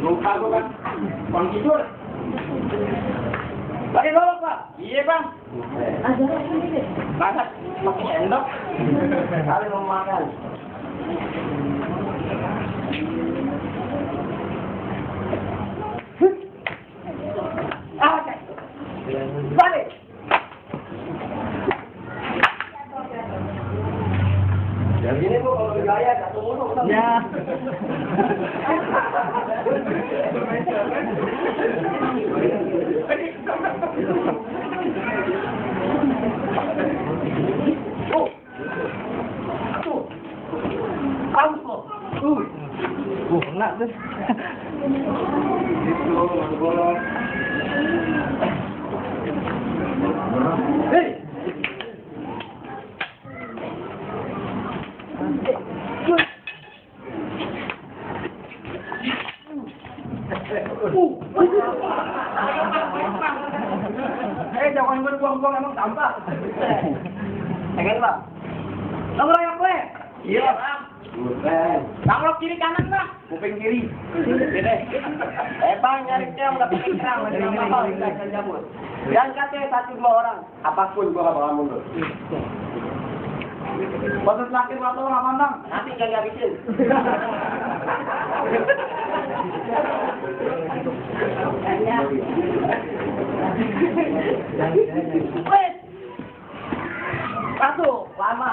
Lupa gua kan, bang tidur. Lagi lolok pak? Iya bang. Ada apa ini? Masak pakai sendok. Kali mau makan. Balik. Ya gini bu kalau bergaya jatuh mulu. Ya. Enak tuh. Hei. Jangan buang-buang emang sampah. Pegang bang. Nomor yang gue? Iya bang. Kalau kiri kanan bang? Kuping kiri. Gede. Bang nyariknya udah pakai kerang. Yang katanya 1-2 orang. Apapun gua gak bakal mundur. Maksud laki atau orang mandang? Nanti kali habisin. Wait. Satu, lama.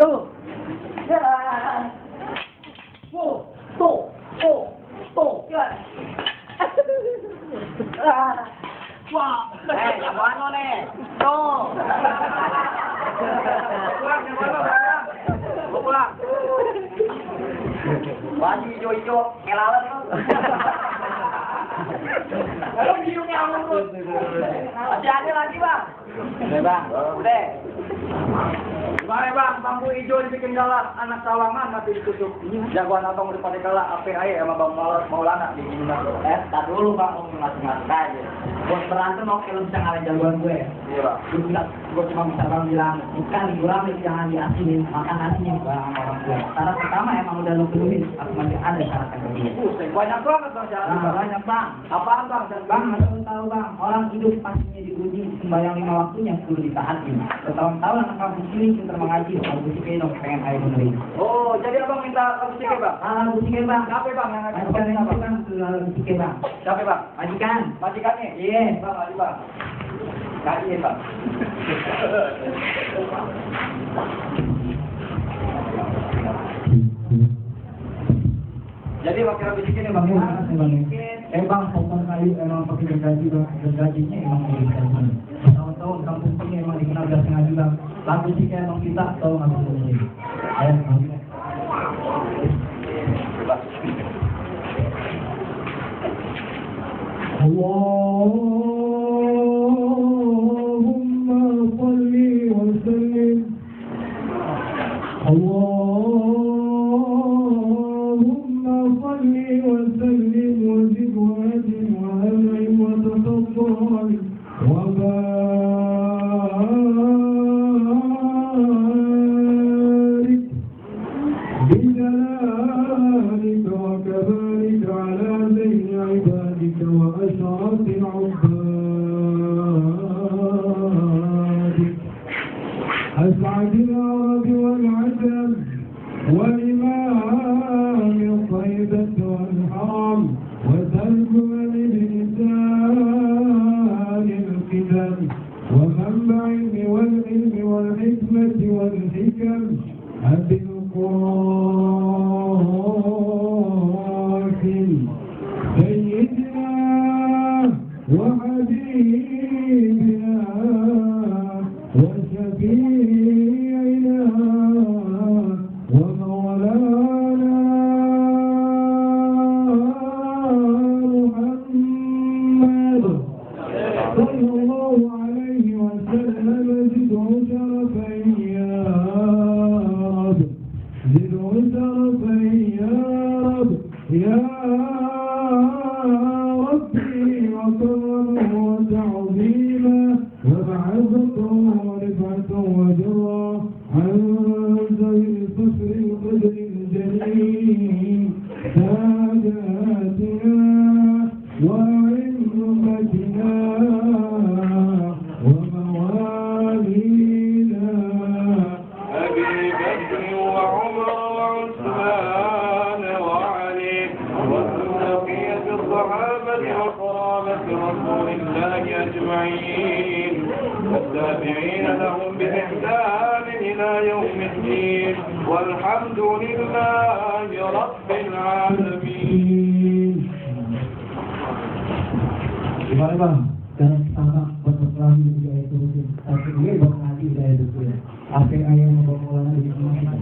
Tuh. Tuh. Wah. Yang mana nih? Tuh. Pulang. Baju hijau-hijau, kelawan lu. Lalu hidungnya ngurut. Masih ada lagi bang? Udah bang. Udah. Gimana bang, bambu hijau dibikin galak, anak sawangan masih ditutup. Jagoan abang udah pada galak, apa aja sama bang Maulana di Gimnas. Tak dulu bang, mau ngasih-ngasih aja. Bos berantem oke lu bisa ngalahin jagoan gue. Iya bang. Gue cuma bisa bang bilang, bukan gurame jangan diasinin, makan nasinya bang orang gue. Syarat pertama emang udah lu penuhin, aku masih ada syarat kedua. Banyak banget bang syarat. Banyak bang. Apaan bang? Bang, harus tahu bang, orang hidup pastinya diuji, sembahyang 5 waktunya perlu ditaatin. Bertahun-tahun anak kampus ini pintar mengaji, aku sih dong pengen air menulis. Oh, jadi abang minta kamu sih bang? Kamu sih bang. Siapa bang yang ngaji apa bang? Kamu sih bang. Siapa bang? Majikan. Majikannya? Iya. Bang, ayo bang. Kajian bang. Jadi wakil bikin bang ya? Bang, potong kayu emang pakai gergaji bang. Gergajinya emang dari kayu. Tahun-tahun kampung ini emang dikenal gas ngaji bang. Lagu sih emang kita tahu nggak bisa ini. Ayo, Allahumma salli wa sallim. Allahumma salli wa sallim wa zid wa azim wa an'im wa tafaddal wa barik bi jalalika wa kamalika ala zaini ibadika wa ashrati عبادك أسعد العرب والعجم والإمام الطيبة والحرم وترجمان الإنسان القدم ومنبع والعلم والحكمة والحكم أبي القاسم سيدنا وحبيبنا وشفيعنا ومولانا محمد صلى الله عليه وسلم زده شرفا يا رفقا ورفعة وجرا عن ذوي الفخر القدر الجليل ساداتنا وعلمتنا وموالينا أبي بكر وعمر وعثمان وعلي وبقية الصحابة وقرابة رسول الله أجمعين والتابعين لهم بإحسان إلى يوم الدين والحمد لله رب العالمين. Gimana bang? Jangan sama berperangi budaya itu, tapi ini berarti budaya itu ya. Apa yang mau mengelola di sini?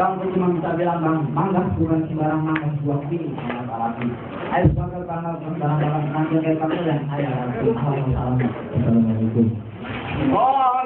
Kamu cuma bisa bilang bang, mangga bukan sembarang mangga sebuah ini, lagi. Ayo bangga barang-barang nanti kayak kamu dan ayah. Assalamualaikum. Assalamualaikum. Oh.